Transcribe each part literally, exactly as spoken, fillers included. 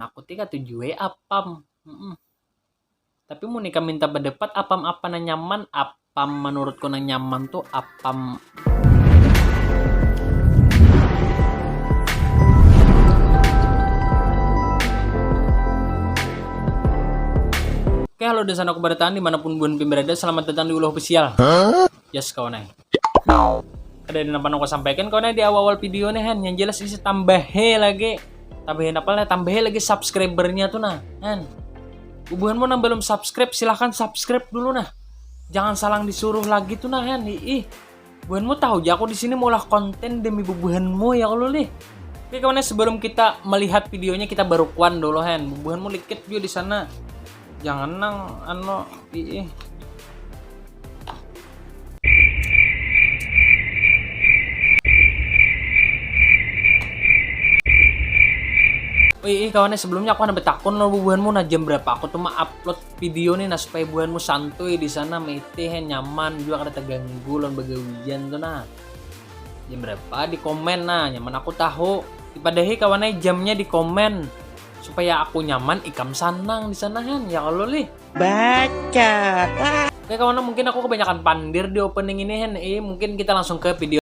Aku ti katuju ai apam. Mm-mm. Tapi mun ikam minta pendapat, apam apa nang nyaman? Apam, menurutku nang nyaman tuh apam. Oke, halo dan sana aku barataan dimanapun buhan pin berada, selamat datang di Ulah Official. Yes, kawan ai. Kada ada napa nang aku sampaikan kawan ai di awal-awal video nih, han. Yang jelas isi tambahe lagi. Tambahe apa lah? Tambahe lagi subscribernya tuh nah, han. Bubuhanmu nang belum subscribe, silahkan subscribe dulu nah. Jangan salang disuruh lagi tuh nah, han. Ih, buhanmu tahu ja aku di sini maulah konten demi bubuhanmu ya kalau lih. Oke kawan ai, sebelum kita melihat videonya kita barukuan dulu, han. Bubuhanmu likit juga di sana. Jangan nang anu, ih. Wih, ih, kawan ai, sebelumnya aku handak betakun lo bubuhanmu, nah, jam berapa aku tuh ma-upload video nih, nah, supaya buhanmu santuy di sana, mitih, nyaman, juga kada terganggu lawan bagawian tuh, nah. Jam berapa di komen, nah, nyaman aku tahu. Dipadahi kawan ai jamnya di komen supaya aku nyaman, ikam sanang di sana, han, ya kalau lih. Baca. Oke kawan, mungkin aku kebanyakan pandir di opening ini, han. Eh, mungkin kita langsung ke video.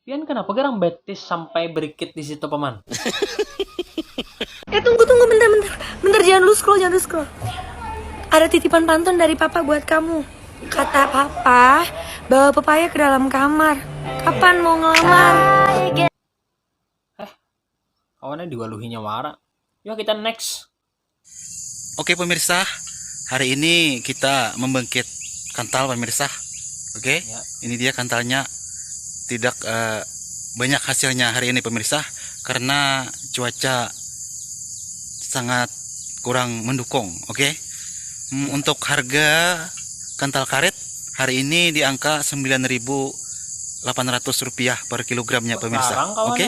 Pian kenapa garang betis sampai berikit di situ, Paman? Eh, tunggu, tunggu, bentar, bentar. Bentar, jangan lu scroll, jangan lu scroll. Ada titipan pantun dari Papa buat kamu. Kata Papa, bawa pepaya ke dalam kamar. Kapan mau ngelamar? Eh, kawannya diwaluhinya wara. Yuk kita next. Oke pemirsa, hari ini kita membangkit kantal pemirsa. Oke, ya. Ini dia kantalnya, tidak eh, banyak hasilnya hari ini pemirsa karena cuaca sangat kurang mendukung. Oke. Hmm, untuk harga kantal karet hari ini di angka sembilan ribu delapan ratus rupiah per kilogramnya pemirsa. Oke.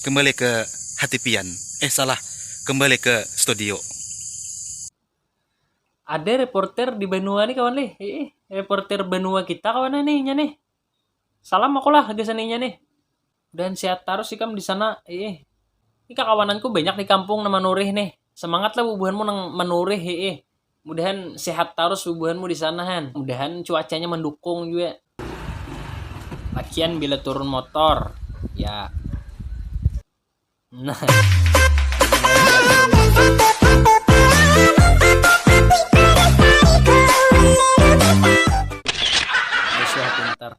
Kembali ke hati pian. Eh, salah. Kembali ke studio. Ada reporter di banua nih kawan lih. Ih, reporter banua kita kawan nih nya nih. Salam aku lah gasan inya nih. Dan sehat terus ikam di sana. Ih. Ini kakawananku banyak di kampung nang manurih nih. Semangat lah bubuhanmu nang manurih. Ih. Mudahan sehat terus bubuhanmu di sana, han. Mudahan cuacanya mendukung juga. Lakian bila turun motor, ya. Nah. Aisyah pintar.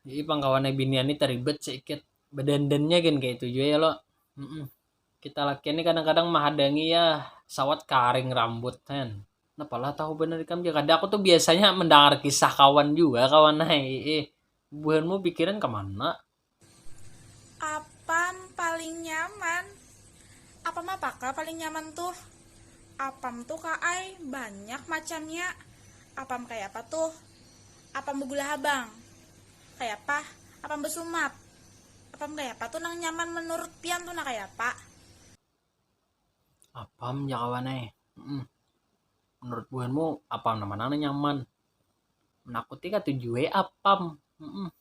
Jadi pangkawannya binian ini teribet sedikit. Badandannya kan kayak itu juga ya lo. Mm-mm. Kita lakian ini kadang-kadang mahadangi ya sawat karing rambut, han. Napalah tahu bener ikam ja. Kada, aku tuh biasanya mendengar kisah kawan juga, kawan ai. Eh, buhanmu pikiran kemana? Apam paling nyaman. Apam apakah paling nyaman tuh? Apam tuh ka ai banyak macamnya. Apam kaya apa tuh? Apam begula habang. Kaya apa? Apam besumat. Apam kaya apa tuh nang nyaman menurut pian tuh, nah, kaya apa? Apam ja kawan ai. Mm-mm. Menurut buhanmu apam nang mana nang nyaman? Menakuti katuju ai apam. Mm-mm.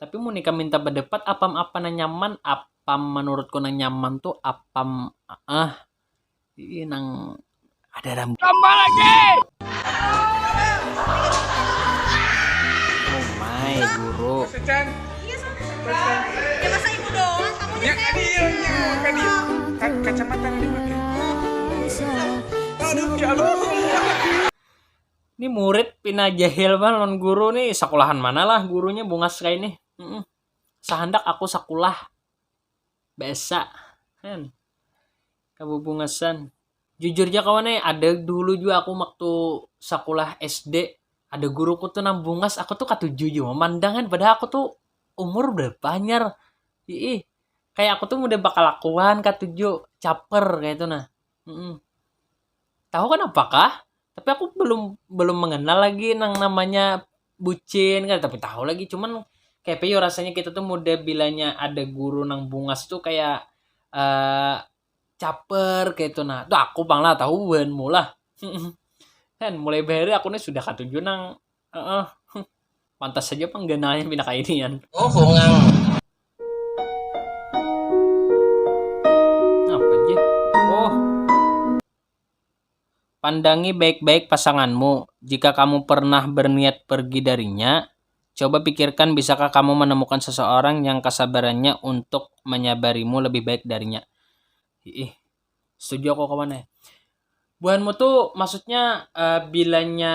Tapi mun ikam minta pendapat apam apa nang nyaman, apam menurutku nang nyaman tuh apam, ah, ih, nang ada rambut. Tambah lagi. Oh my, guru. Iya, sama. Ya, masa ibu doang, kamu ya, tadi iya, iya, tadi. Ka-, kacamata tadi pakai. Aduh, ya Allah. Ini murid pina jahil banget lawan guru nih. Sekolahan mana lah gurunya bungas kayak ini. Mm-mm. Sahandak aku sekolah biasa, kan, kabubungasan. Jujur ja kawan ai, ada dulu jua aku waktu sakulah S D, ada guruku tuh nang bungas, aku tuh katuju jua mamandang, kan, padahal aku tuh umur berapa hanyar. Ih, kayak aku tuh mudah bakalakuan, katuju, caper kayak itu nah. Mm-mm. Tahu kan apakah? Tapi aku belum belum mengenal lagi nang namanya bucin kan, tapi tahu lagi, cuman Kayak apa yo rasanya kita tuh muda bilanya ada guru nang bungas tuh kayak eh caper kayak itu nah. Tuh aku pang lah tahu buhanmu lah. Kan mulai bahari aku nih sudah katuju nang heeh. Pantas saja pang ganalnya pina kayak inian. Oh, bungang. Apa aja? Oh. Pandangi baik-baik pasanganmu. Jika kamu pernah berniat pergi darinya, coba pikirkan bisakah kamu menemukan seseorang yang kesabarannya untuk menyabarimu lebih baik darinya. Ih, setuju aku kawan eh. Buhanmu tuh maksudnya eh, bilanya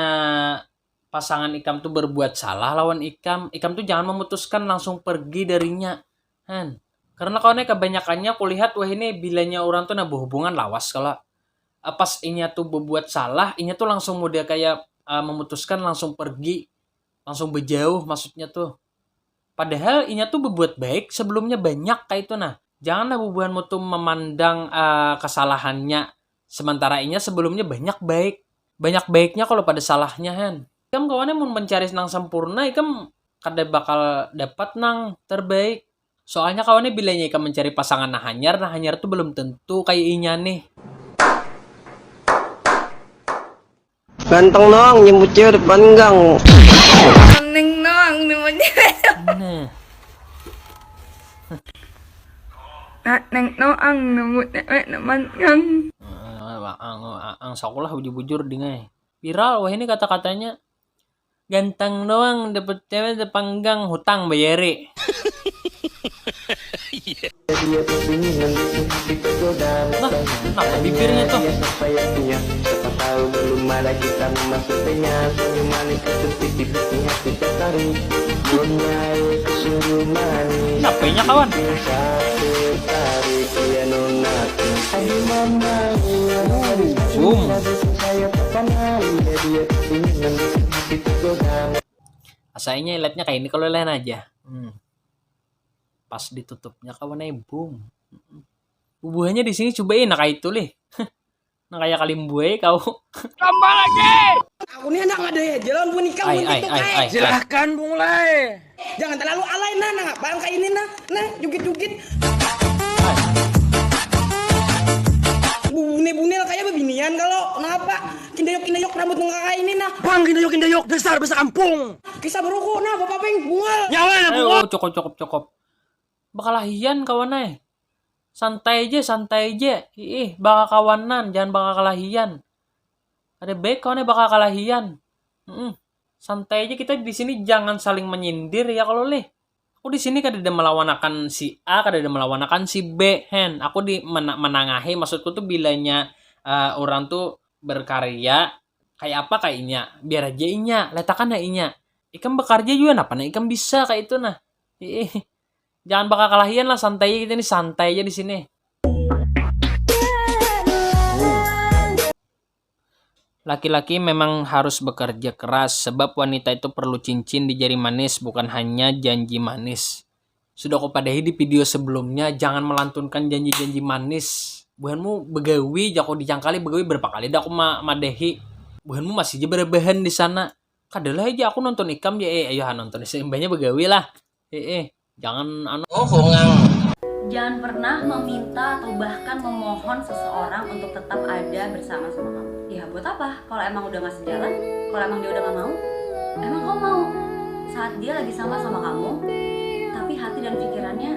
pasangan ikam tuh berbuat salah lawan ikam, ikam tuh jangan memutuskan langsung pergi darinya. Han. Karena kawannya kebanyakannya kulihat wah ini bilanya orang tuh nah berhubungan lawas kalau eh, pas inya tuh berbuat salah, inya tuh langsung mudah kayak eh, memutuskan langsung pergi, langsung berjauh maksudnya tuh. Padahal inya tuh berbuat baik sebelumnya banyak kayak itu nah. Janganlah bubuhanmu tuh memandang eh, kesalahannya sementara inya sebelumnya banyak baik. Banyak baiknya kalau pada salahnya han. Ikam kawannya mau mencari nang sempurna, ikam kada bakal dapat nang terbaik. Soalnya kawannya bilanya ikam mencari pasangan nah hanyar, nah hanyar tuh belum tentu kayak inya nih. Ganteng doang nyebut cewek depan gang. Neng doang nyebut cewek. Nah. Neng doang nyebut cewek depan gang. Ang, ang sakulah bujur-bujur dingai. Viral wah ini kata-katanya. Ganteng doang dapat cewek depanggang hutang bayari. Nah, kenapa bibirnya tuh? Kenapanya kawan? Boom. Asainya ilatnya kayak ini kalau lain aja. Hmm. Pas ditutupnya kawan ai boom. Bubuhannya di sini coba eh nah kayak itu lih. Nah kayak kalimbuai kau. Tambah lagi. Aku nih anak ada ya jalan pun ikam. Ai ai ai ai. Silahkan mulai. Jangan terlalu alay nah, nah bangka ini nah, nah jugit-jugit. Bunil-bunil kayak bebinian kalau kenapa? Kindayok-kindayok rambut nengkaka ini nah. Bang kindayok-kindayok dasar bahasa kampung. Kisah berukuk nah bapak peng bungal. Nyawa nah bungal. Cukup cukup cukup. Bakalahian kawan eh. Santai aja, santai aja. Ih, bakakawanan, jangan bakakalahian. Ada baik kawan eh bakakalahian. Mm -mm. Santai aja kita di sini jangan saling menyindir ya kalau lih. Aku di sini kada ada melawanakan si A, kada ada melawanakan si B, hen. Aku di mena menangahi, maksudku tuh bilanya uh, orang tuh berkarya kayak apa kayaknya, biar aja inya, letakan ya inya. Ikam bekerja juga napa nah ikam bisa kayak itu nah. Ih, jangan bakal kalahian lah, santai aja kita nih, santai aja di sini. Laki-laki memang harus bekerja keras sebab wanita itu perlu cincin di jari manis, bukan hanya janji manis. Sudah aku padahi di video sebelumnya, jangan melantunkan janji-janji manis. Buhanmu begawi, jaku dicangkali begawi berapa kali dah aku ma madahi. Buhanmu masih aja berebahan di sana. Kadalah aja aku nonton ikam ya eh ayo ha nonton imbahnya begawi lah. Eh eh. Jangan anu. Oh, bungang. Jangan pernah meminta atau bahkan memohon seseorang untuk tetap ada bersama sama kamu. Ya buat apa? Kalau emang udah gak sejalan, kalau emang dia udah gak mau, emang kamu mau? Saat dia lagi sama sama kamu, tapi hati dan pikirannya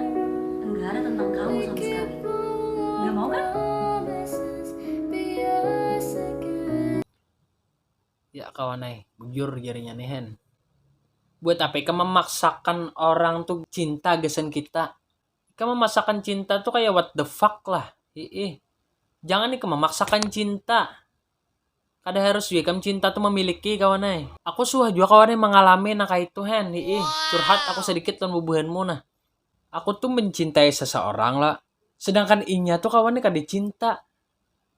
enggak ada tentang kamu sama sekali. Gak mau kan? Ya kawan ai, bujur jarinya nih hen. Buat apa ikam memaksakan orang tuh cinta gasan kita? Ikam memaksakan cinta tuh kayak what the fuck lah. Hiih. Jangan ikam memaksakan cinta. Kada harus jua ikam cinta tuh memiliki kawan ai. Aku suah jua kawan ai mengalami nah kaitu hen. Hiih. Curhat aku sedikit lawan bubuhanmu nah. Aku tuh mencintai seseorang lah. Sedangkan inya tuh kawan ai kada cinta.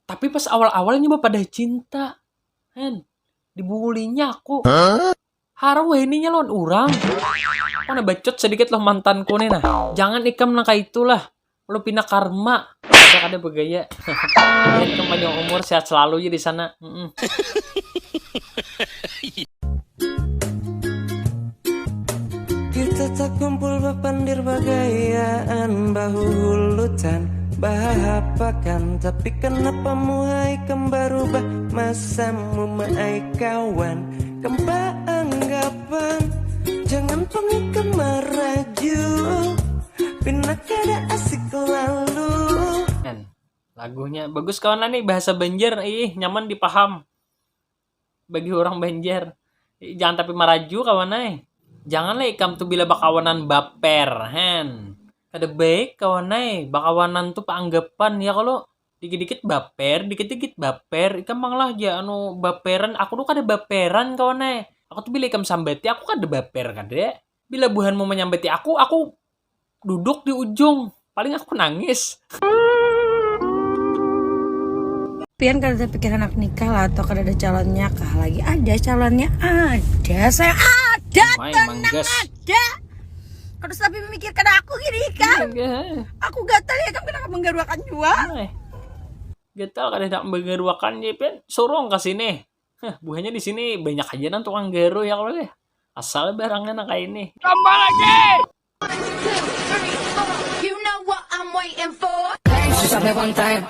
Tapi pas awal-awal nyoba pada cinta. Hen, dibulinya aku. Huh? Harau wahininya lawan urang. Mana bacot sedikit loh mantanku nih nah. Jangan ikam nang kaitulah. Lo pina karma. Ada kada begaya. Ikam panjang umur sehat selalu aja di sana. Mm -mm. Takumpul bapandir bagayaan, bahuhulutan, bahahapakan. Tapi kenapa muha ikam barubah, masamu maai kawan? Kempa anggapan, jangan pang ikam maraju, pina kada asik lalu. Kan, lagunya bagus kawan nih, bahasa Banjar, ih, nyaman dipaham bagi orang Banjar. Ih, jangan tapi maraju kawan ai. Janganlah ikam tuh bila bakawanan baper, hen. Kada baik kawan ai, bakawanan tuh paanggapan ya kalau dikit-dikit baper, dikit-dikit baper, ikam pang lah ja anu baperan, aku tuh kada baperan kawan ai. Aku tuh bila ikam sambati, aku kada baper kada. Bila buhanmu manyambati aku, aku duduk di ujung, paling aku nangis. Pian kada terpikir anak nikah lah atau kada ada calonnya kah? Lagi ada calonnya, ada, saya ada, Mai tenang manggas. Ada. Kada usah tapi memikirkan aku gini kan? Enggak. Aku gatal ya kan, kenapa menggaruakan jua? Mai. Gatal kada hendak menggaruakan je, Pian. Surung ke sini. Heh, buhannya di sini banyak aja nang tukang garu ya kalau deh. Asal barangnya nang kayak ini. Tambah lagi. You know what I'm waiting for. Bang, susah me one time.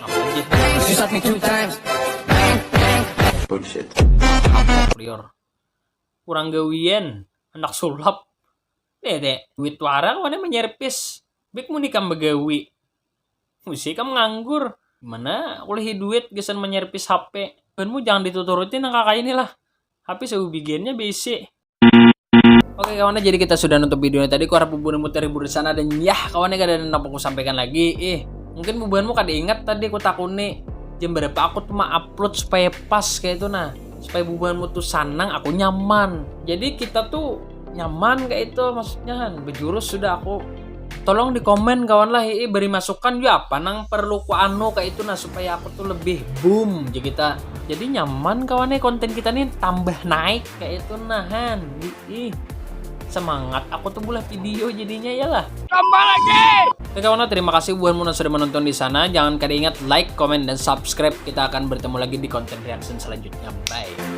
Bang, susah me two times. Bang, bang. Bullshit. Lior. Kurang gawian, anak sulap. Deh, deh, duit wara kawannya menyerpis. Bik mun ikam begawi. Musi ikam nganggur. Mana kulihi duit gasan menyerpis H P. Banmu jangan dituturuti nang kakak inilah. H P seubigiannya bisi. Oke kawan, jadi kita sudah nutup videonya tadi. Kuharap bubuhanmu terhibur di sana dan yah kawan, kada ada nang aku sampaikan lagi. Ih, mungkin bubuhanmu kada ingat tadi aku takuni jam berapa aku tuh mau upload supaya pas kayak itu nah, supaya bubuhanmu tuh sanang, aku nyaman. Jadi kita tuh nyaman kayak itu maksudnya kan. Bejurus sudah aku. Tolong di komen kawan lah, ih, beri masukan juga apa nang perlu ku anu kayak itu nah supaya aku tuh lebih boom jadi kita. Jadi nyaman kawan nih konten kita nih tambah naik kayak itu nah han. Ih, semangat aku tuh bulah video jadinya ya lah. Tambah lagi. Oke kawan, terima kasih buhanmu yang sudah menonton di sana. Jangan kada ingat like, comment, dan subscribe. Kita akan bertemu lagi di konten reaction selanjutnya. Bye.